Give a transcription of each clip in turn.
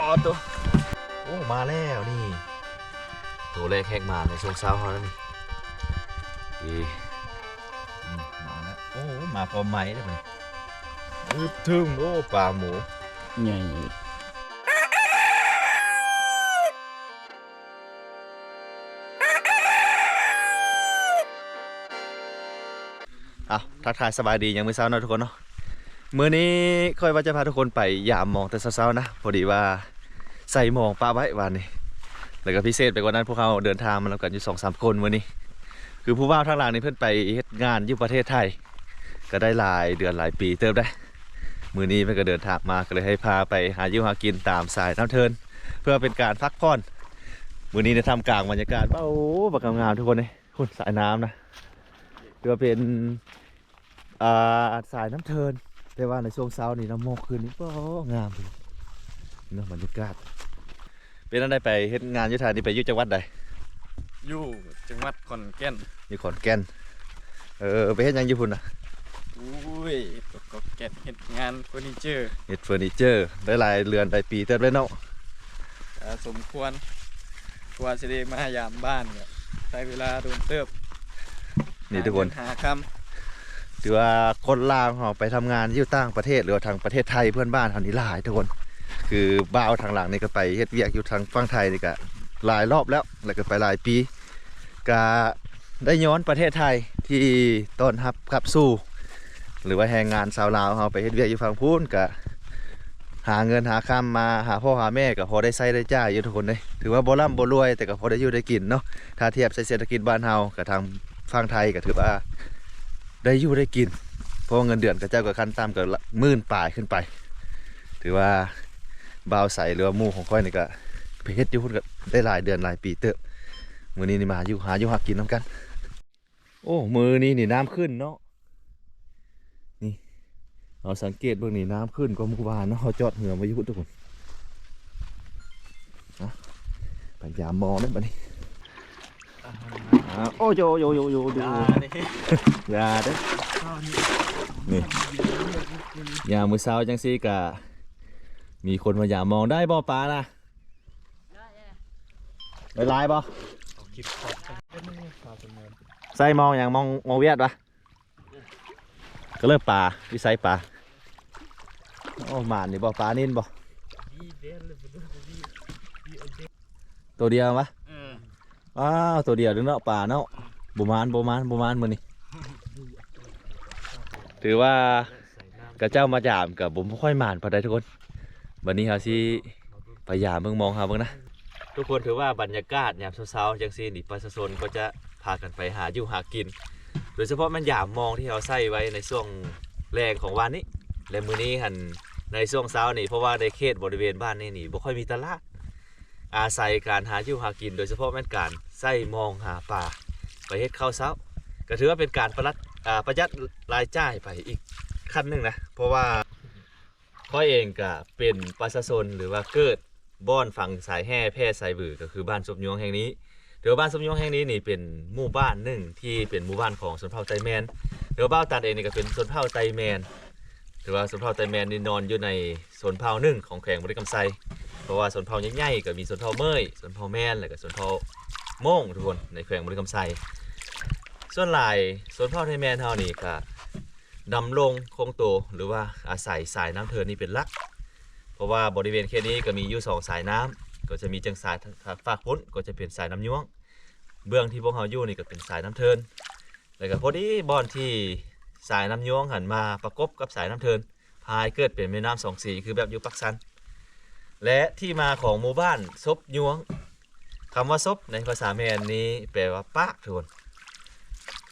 ໂອ້ ໂຕ ໂອ້ ມາແລ້ວນີ້ ໂຕແລກແຮກມາໃນຊ່ວງເຊົ້າເຮົາແລ້ວນີ້ ເອີ ອືມ ມາແລ້ວ ໂອ້ ມາພ້ອມໄມ້ເດ້ບັດນີ້ ອຶບ ເທິງ ໂອ້ ປາໝູໃຫຍ່. ເອົາ ທັກທາຍສະບາຍດີຍາມມື້ເຊົ້າເນາະທຸກຄົນເນາະ. ມື້ນີ້ຂ້ອຍວ່າຈະພາທຸກຄົນໄປຢາມມອງແຕ່ເຊົ້າໆນະ, ພໍດີວ່າໃສ່ມອງປະໄວ້ວານນີ້ ແລ້ວກໍພິເສດໄປກວ່ານັ້ນ ພວກເຮົາເດີນທາງມານຳກັນຢູ່ສອງສາມຄົນມື້ນີ້. ຄືຜູ້ບ່າວທາງຫຼັງນີ້ເພິ່ນໄປເຮັດງານຢູ່ປະເທດໄທ ກໍໄດ້ຫຼາຍເດືອນຫຼາຍປີເຕີບໄດ໋. ມື້ນີ້ເພິ່ນກໍເດີນທາງມາ ກໍເລີຍໃຫ້ພາໄປຫາຢູ່ຫາກິນຕາມສາຍນ້ຳເທີນ ເພື່ອເປັນການພັກຜ່ອນ. ມື້ນີ້ໃນທ່າມກາງບັນຍາກາດ ໂອ້ ບັກງາມໆ ທຸກຄົນເອີຍ. ພຸ້ນສາຍນ້ຳນະ ຖືວ່າເປັນ ອ່າ ສາຍນ້ຳເທີນ ແຕ່ວ່າໃນຊ່ວງເຊົ້ານີ້ນະ ໝອກຂຶ້ນນີ້ ໂອ້ ງາມເນາະ ບັນຍາກາດ. ເປັນອັນໃດ ໄປເຮັດງານຢູ່ໄທນີ້ ໄປຢູ່ຈັງຫວັດໃດ? ຢູ່ຈັງຫວັດຂອນແກ່ນ. ຢູ່ຂອນແກ່ນ ເອີ ໄປເຮັດຫຍັງຢູ່ພຸ້ນນະ? ໂອ້ຍ ເຮັດກອກໆແກກ ເຮັດງານເຟີນີເຈີ. ເຮັດເຟີນີເຈີ ໄດ້ຫຼາຍເດືອນຫຼາຍປີເຕີບແລ້ວເນາະ? ກໍສົມຄວນ ກວ່າຊິໄດ້ມາຢາມບ້ານກໍໃຊ້ເວລາດົນເຕີບ. ນີ້ທຸກຄົນ ຫາເງິນຫາຄຳ ຖືວ່າຄົນລາວເຮົາໄປທຳງານຢູ່ຕ່າງປະເທດ ຫຼືວ່າທາງປະເທດໄທເພື່ອນບ້ານເຮົານີ້ຫຼາຍທຸກຄົນ. ຄືບ່າວທາງຫຼັງນີ້ກໍໄປເຮັດວຽກຢູ່ທາງຝັ່ງໄທນີ້ກໍຫຼາຍລອບແລ້ວ ແລ້ວກໍໄປຫຼາຍປີ. ກະໄດ້ຍ້ອນປະເທດໄທທີ່ຕ້ອນຮັບຂັບສູ່ ຫຼືວ່າແຮງງານຊາວລາວເຮົາໄປເຮັດວຽກຢູ່ຝັ່ງພຸ້ນ ກະຫາເງິນຫາຄຳມາຫາພໍ່ຫາແມ່ ກະພໍໄດ້ໃຊ້ໄດ້ຈ່າຍຢູ່ທຸກຄົນເດ້. ຖືວ່າບໍ່ລ່ຳບໍ່ລວຍ ແຕ່ກະພໍໄດ້ຢູ່ໄດ້ກິນເນາະ. ຖ້າທຽບໃສ່ເສດຖະກິດບ້ານເຮົາ ກະທາງຝັ່ງໄທກະຖືວ່າໄດ້ຢູ່ໄດ້ກິນ ເພາະວ່າເງິນເດືອນເຂົາເຈົ້າກະຂັ້ນຕ່ຳກະໝື່ນປາຍຂຶ້ນໄປ. ຖືວ່າບ່າວໄຊ ຫຼືວ່າໝູ່ຂອງຂ້ອຍນີ້ກະໄປເຮັດຢູ່ພຸ້ນກະໄດ້ຫຼາຍເດືອນຫຼາຍປີເຕີບ. ມື້ນີ້ນີ້ມາຢູ່ ຫາຢູ່ຫາກິນນຳກັນ. ໂອ້ ມື້ນີ້ນີ້ນ້ຳຂຶ້ນເນາະ. ນີ້ ເຮົາສັງເກດເບິ່ງນີ້ ນ້ຳຂຶ້ນກວ່າມື້ວານເນາະ. ເຮົາຈອດເຮືອໄວ້ຢູ່ພຸ້ນທຸກຄົນ. ນະ ໄປຢາມມອງເດີ້ບັດນີ້. ອ່າ ໂອ້ ໂຢ ໂຢ ໂຢ ໂຢ ໂຢ ຢ່າເດ້ ຢ່າເດີ້. ນີ້ ຍາມມື້ເຊົ້າຈັ່ງຊີ້ກະມີຄົນມາຢາມມອງ. ໄດ້ບໍ່ປານະ? ໄດ້ຫຼາຍບໍ່? ໃສ່ມອງຫຍັງ? ມອງ ມອງຫວຽດວະ? ກໍເລີຍປາ ວິໄສປາ. ໂອ້ ໝານນີ້ບໍ່? ປານິນບໍ່? ໂຕດຽວວະ? ເອີ ວ້າວ ໂຕດຽວເດີ້ເນາະ ປາເນາະ. ບໍ່ໝານ ບໍ່ໝານ ບໍ່ໝານມື້ນີ້. ຖືວ່າຂະເຈົ້າມາຢາມກໍບໍ່ ບໍ່ຄ່ອຍໝານປານໃດທຸກຄົນ. ບັດນີ້ເຮົາຊິໄປຢາມເບິ່ງມອງເຮົາເບິ່ງນະ. ທຸກຄົນ ຖືວ່າບັນຍາກາດຍາມເຊົ້າໆຈັ່ງຊີ້ນີ້ ປະຊາຊົນກໍຈະພາກັນໄປຫາຢູ່ຫາກິນ ໂດຍສະເພາະແມ່ນຢາມມອງທີ່ເຮົາໃຊ້ໄວ້ໃນຊ່ວງແລງຂອງວານນີ້ ແລະ ມື້ນີ້ຫັ້ນໃນຊ່ວງເຊົ້ານີ້ ເພາະວ່າໃນເຂດບໍລິເວນບ້ານນີ້ນີ້ບໍ່ຄ່ອຍມີຕະຫຼາດ ອາໄສການຫາຢູ່ຫາກິນ ໂດຍສະເພາະແມ່ນການໃຊ້ມອງຫາປາໄປເຮັດເຂົ້າເຊົ້າ ກໍຖືວ່າເປັນການປະລັດ ອາ ປະຢັດລາຍຈ່າຍໄປອີກຂັ້ນໜຶ່ງນະ ເພາະວ່າ ຂ້ອຍເອງກະເປັນປະຊາຊົນ ຫຼືວ່າເກີດບ່ອນຝັງສາຍແຮ່ແຜ່ສາຍບື ກໍຄືບ້ານສົບຍວງແຫ່ງນີ້. ຖືວ່າບ້ານສົບຍວງແຫ່ງນີ້ນີ້ເປັນໝູ່ບ້ານໜຶ່ງທີ່ເປັນໝູ່ບ້ານຂອງຊົນເຜົ່າໄຕແມນ. ຖືວ່າບ່າວຕັນເອງນີ້ກໍເປັນຊົນເຜົ່າໄຕແມນ. ຖືວ່າຊົນເຜົ່າໄຕແມນນີ້ນອນຢູ່ໃນຊົນເຜົ່າໜຶ່ງຂອງແຂວງບໍລິຄຳໄຊ ເພາະວ່າຊົນເຜົ່າໃຫຍ່ໆກໍມີຊົນເຜົ່າເໝີຍ, ຊົນເຜົ່າແມນ ແລ້ວກໍຊົນເຜົ່າໂມ້ງ ທຸກຄົນ ໃນແຂວງບໍລິຄຳໄຊ. ສ່ວນຫຼາຍຊົນເຜົ່າໄຕແມນເຮົານີ້ກະ ດຳລົງຄົງໂຕ ຫຼືວ່າອາໄສສາຍນ້ຳເທີນນີ້ເປັນຫຼັກ ເພາະວ່າບໍລິເວນເຂດນີ້ກໍມີຢູ່ສອງສາຍນ້ຳ ກໍຈະມີຈັ່ງສາຍ ທາງຟາກພຸ້ນກໍຈະເປັນສາຍນ້ຳຍວງ ເບື້ອງທີ່ພວກເຮົາຢູ່ນີ້ກໍເປັນສາຍນ້ຳເທີນ ແລ້ວກໍພໍດີບ່ອນທີ່ສາຍນ້ຳຍວງຫັ້ນມາປະກົບກັບສາຍນ້ຳເທີນ ພາໃຫ້ເກີດເປັນແມ່ນ້ຳສອງສີ ຄືແບບຢູ່ປາກຊັນ ແລະ ທີ່ມາຂອງໝູ່ບ້ານສົບຍວງ ຄຳວ່າສົບໃນພາສາແມນນີ້ແປວ່າປາກ ທຸກຄົນ.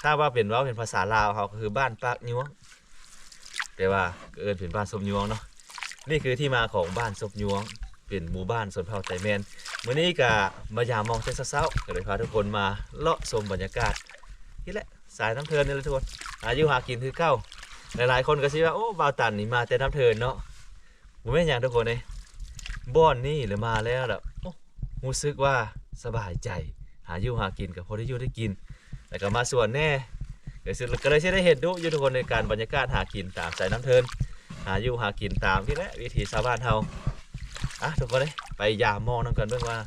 ຖ້າວ່າເປັນ ເວົ້າເປັນພາສາລາວເຮົາກໍຄືບ້ານປາກຍວງ ແຕ່ວ່າກໍເອີ້ນເປັນບ້ານສົບຍວງເນາະ. ນີ້ຄືທີ່ມາຂອງບ້ານສົບຍວງ ເປັນໝູ່ບ້ານຊົນເຜົ່າໄຕແມນ. ມື້ນີ້ກະມາຢາມມອງແຕ່ເຊົ້າໆ ກໍເລີຍພາທຸກຄົນມາເລາະຊົມບັນຍາກາດ ນີ້ແຫຼະ ສາຍນ້ຳເທີນນີ້ແຫຼະທຸກຄົນ ຫາຢູ່ຫາກິນຄືເກົ່າ. ຫຼາຍໆຄົນກໍຊິວ່າ ໂອ້ ບ່າວຕັນນີ້ມາແຕ່ນ້ຳເທີນເນາະ. ບໍ່ແມ່ນຫຍັງທຸກຄົນເອີຍ ບ່ອນນີ້ລະມາແລ້ວລະ ໂອ້ ຮູ້ສຶກວ່າສະບາຍໃຈ ຫາຢູ່ຫາກິນກໍພໍໄດ້ຢູ່ໄດ້ກິນ ແລ້ວກໍມາສວນແດ່ ກໍເລີຍຊິໄດ້ເຫັນດຸຢູ່ທຸກຄົນ ໃນການບັນຍາກາດຫາກິນຕາມສາຍນ້ຳເທີນ ຫາຢູ່ຫາກິນຕາມນີ້ແຫຼະ ວິຖີຊາວບ້ານເຮົາ. ອ່ະ ທຸກຄົນເອີຍ ไปยามมองนำกันเบิ่งว่า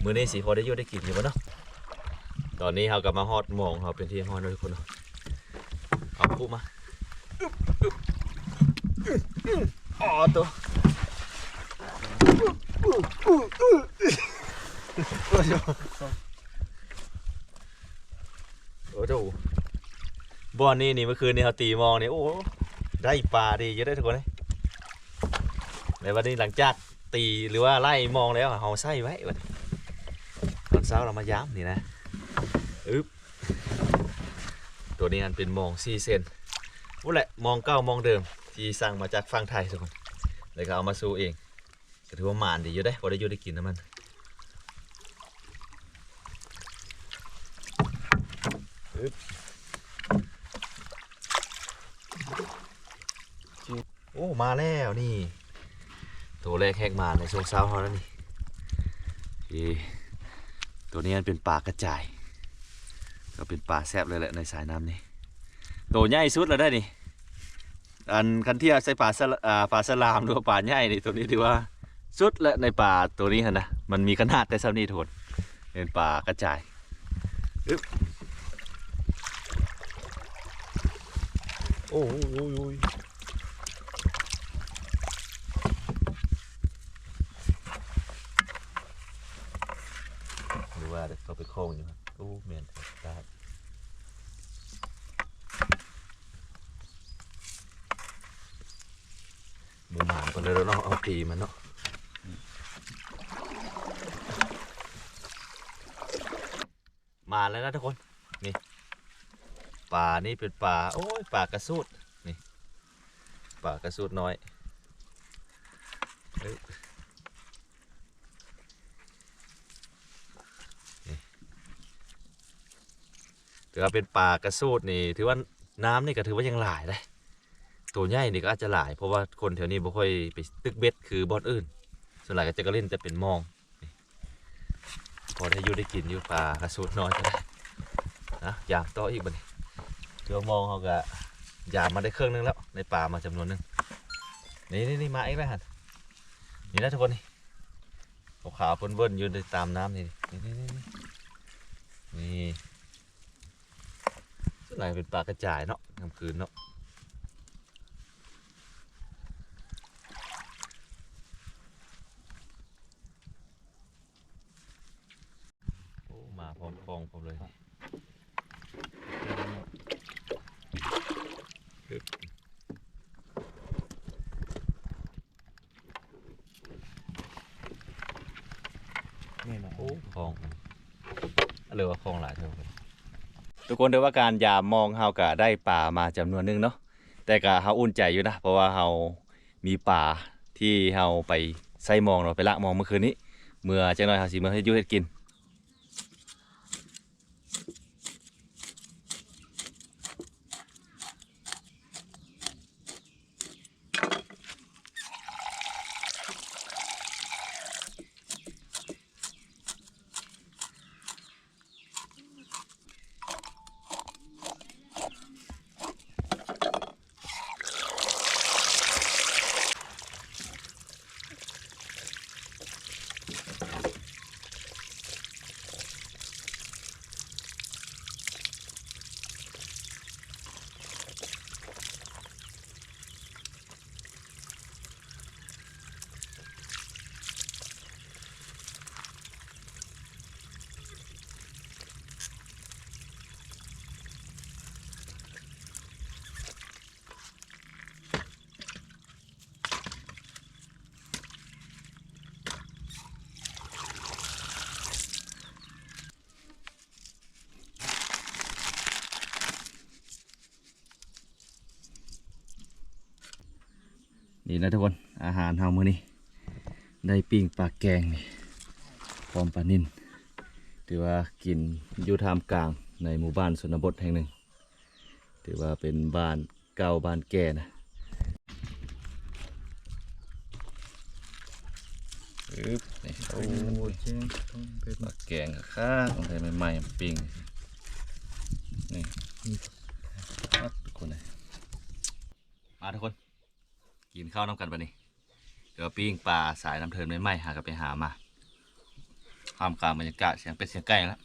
มื้อนี้สิพอได้อยู่ได้กินอยู่บ่เนาะ ตอนนี้เฮาก็มาฮอดมองเฮาเป็นที่เรียบร้อยแล้วทุกคนเนาะ เอาคุมา อ๋อ ตัว โอ้โห บ่อนนี้นี่ เมื่อคืนนี้เฮาตีมองนี่ โอ้ ได้ปลาดีอยู่เด้ทุกคนเอ้ย ในวันนี้หลังจากตีหรือว่าไล่มองแล้ว เฮาใส่ไว้บัดนี้ ตอนเช้าเรามายามนี่นะ อึ๊บ ตัวนี้มันเป็นมองสี่เซน พู้นแหละ มองเก่ามองเดิม ที่สั่งมาจากฝั่งไทยทุกคน แล้วก็เอามาสู่เอง ก็ถือว่าหมานดีอยู่เด้ พอได้อยู่ได้กินนำมัน อึ๊บ โอ้ มาแล้วนี่ ตัวแรกแฮกหมานในช่วงเช้าเฮาแล้วนี่ เอ้ ตัวนี้มันเป็นปลากระจาย ก็เป็นปลาแซ่บเลยแหละในสายน้ำนี่ ตัวใหญ่สุดแล้วได้นี่ อันคันเทียบใส่ปลาสะ อ่า ปลาสลามหรือว่าปลาใหญ่นี่ ตัวนี้ถือว่าสุดแล้วในปลาตัวนี้หั้นนะ มันมีขนาดแต่ส่ำนี้ทุกคน เป็นปลากระจาย อึ๊บ โอ้ย หรือว่าเขาไปคล้องอยู่ครับ โอ้ แม่น ตาย บ่หมานปานใดดอกเนาะ เอาพีมันเนาะ มาแล้วนะทุกคน นี่ ปลานี่เป็นปลา โอ้ย ปลากระสูด นี่ ปลากระสูดน้อย เอ้ย นี่ ถือว่าเป็นปลากระสูดนี่ ถือว่าน้ำนี่ก็ถือว่ายังหลายเด้ ตัวใหญ่นี่ก็อาจจะหลาย เพราะว่าคนแถวนี้บ่ค่อยไปตึกเบ็ดคือบ่อนอื่น ส่วนหลายก็จะกะเล่นแต่เป็นมอง นี่ พอได้อยู่ได้กินอยู่ ปลากระสูดน้อยก็ได้นะ ยามต่ออีกบัดนี้ เทื่อมองเฮาก็ยามมาได้เครื่องหนึ่งแล้ว ได้ปลามาจำนวนหนึ่ง นี่ นี่ นี่ มาอีกแล้วหั่น นี่นะทุกคน นี่ ขาวๆ เปิ้นเวิ้นอยู่ในตามน้ำนี่ นี่ นี่ นี่ นี่ ส่วนหลายเป็นปลากระจายเนาะ กลางคืนเนาะ โอ้ มาพร้อมกองพร้อมเลย นี่นะ โอ้ ของ หรือว่าของหลายเท่ากัน ทุกคน ถือว่าการยามมองเฮาก็ได้ปลามาจำนวนหนึ่งเนาะ แต่ก็เฮาอุ่นใจอยู่นะ เพราะว่าเฮามีปลาที่เฮาไปใส่มองเนาะ ไปลากมองเมื่อคืนนี้ เมื่อจักหน่อยเฮาสิเมือเฮ็ดอยู่เฮ็ดกิน นี่นะทุกคน อาหารเฮามื้อนี้ ได้ปิ้งปลาแกงนี่ พร้อมปลานิล ถือว่ากินอยู่ท่ามกลางในหมู่บ้านชนบทแห่งหนึ่ง ถือว่าเป็นบ้านเก่าบ้านแก่นะ อึ๊บ นี่ โอ้ย แกง ปลาแกงคักๆ เอาใหม่ๆ ปิ้ง นี่ นี่ ครับ ทุกคนเลย มาทุกคน กินข้าวนำกันบัดนี้ ກໍປີ້ງປາສາຍນ້ຳເທີນໃໝ່ໆ ຫາກໍໄປຫາມາ ທ່າມກາງບັນຍາກາດສຽງເປັດສຽງໄກ່ລະ.